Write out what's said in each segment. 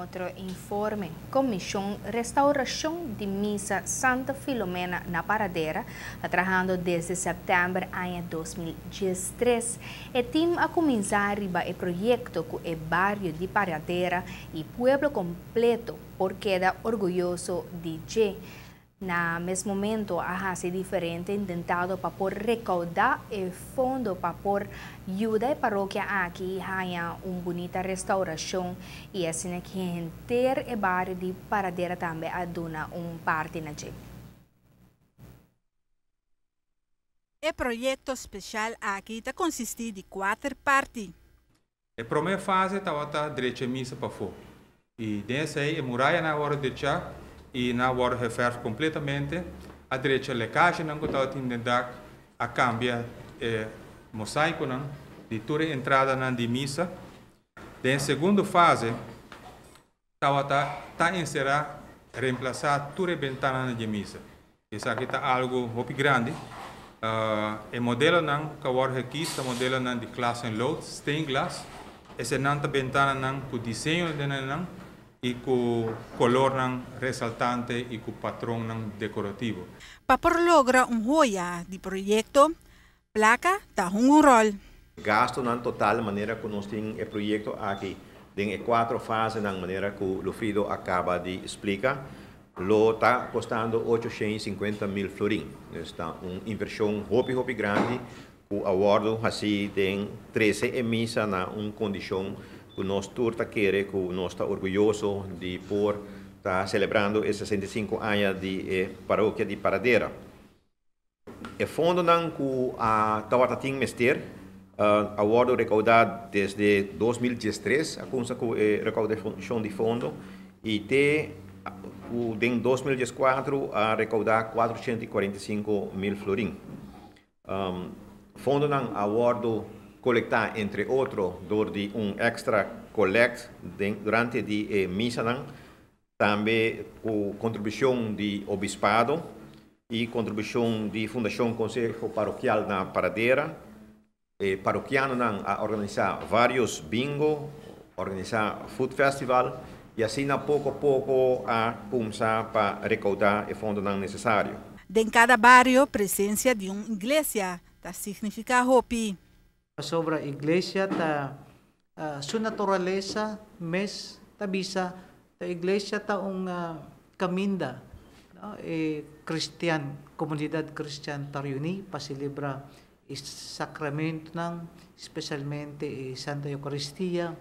Otro informe. Comision Restauracion di Misa Santa Filomena na Paradera ta trahando desde september aña 2013. E team a cuminsa riba e proyecto cu e bario di Paradera y pueblo completo por keda orguyoso di dje. Na mes momento a haci diferente intento pa por recauda e fondo pa por yuda e parokia aki haya un bunita restauracion y asina cu henter e bario di Paradera tambe a duna un parti na dje. E proyecto special aki ta consisti di cuater parti. E prome fase tabata drecha misa pafo. Y den esey e muraya nan a wordo drecha y nan a wordo geverf completamente. A drecha lekagenan cu tabatin den dak, a cambia e mosaiconan di tur e entradanan di misa. Den segundo fase tabata ta encera reemplaza tur e bentananan di e misa. Esaki ta algo hopi grandi. E modelonan cu a wordo gekies ta modelonan di glas en lood, stained glass. Esenan ta bentananan cu diseño den nan y cu colornan resaltante y cu patronnan decorativo. Pa por logra un joya di proyecto, placa ta un rol. Gastonan total manera cu nos tin e proyecto aki den e cuatro fasenan manera cu Lufrido a caba di splica, lo ta costando 850 mil florin. Ta un inversion hopi hopi grandi cu a wordo haci den 13 e misa na un condicion cu nos tur ta kere cu nos ta orguyoso di por ta celebrando e 65 aña di parokia di Paradera. E fondonan cu a tabatin mester a wordo recauda desde 2013, a cuminsa cu e recaudacion di fondo y te den 2014 a recauda 445 mil florin. Fondonan a wordo colecta, entre otro, door di un extra collect durante di misanan, tambe cu contribucion di obispado y contribucion di Fundacion Conseho Parokial na Paradera. E parokianonan a organisa varios bingo, organisa food festival y asina poco poco a cuminsa pa recauda e fondonan necesario. Den cada bario, presencia di un iglesia ta significa hopi. Sobre iglesia ta su naturalesa mes ta bisa ta iglesia ta un caminda, no? E Christian comunidad Christian ta reuni pa celebra e sacramentonan, especialmente e Santa Eucaristia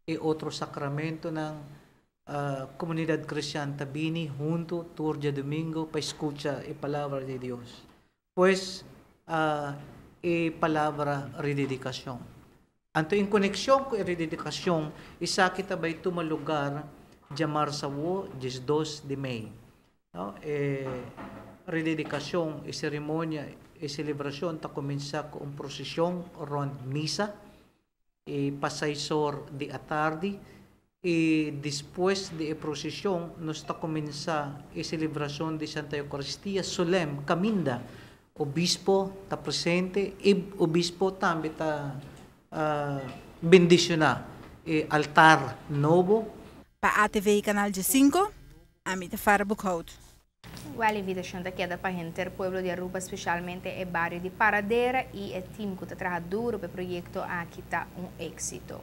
e otro sacramentonan. Comunidad Cristian ta bini hunto tur diadomingo pa scucha e palabra di Dios. Pues e palabra rededicacion. Anto en conexion cu e rededicacion, esaki ta bay tuma lugar diamars awo, 12 di mei. No? E rededicacion, e ceremonia, e celebracion ta cuminsa cu un procesion rond misa, e pa 6 or di atardi, y despues di e procesion nos ta cuminsa e celebracion di Santa Eucaristia solemn, caminda obispo ta presente y obispo tambe ta bendiciona e altar nobo. Pa ATV Canal 5, ami ta Farah Boekhout. Wel, invitacion ta keda pa henter pueblo di Aruba, especialmente e bario di Paradera y e team cu ta traha duro pa e proyecto aki ta un exito.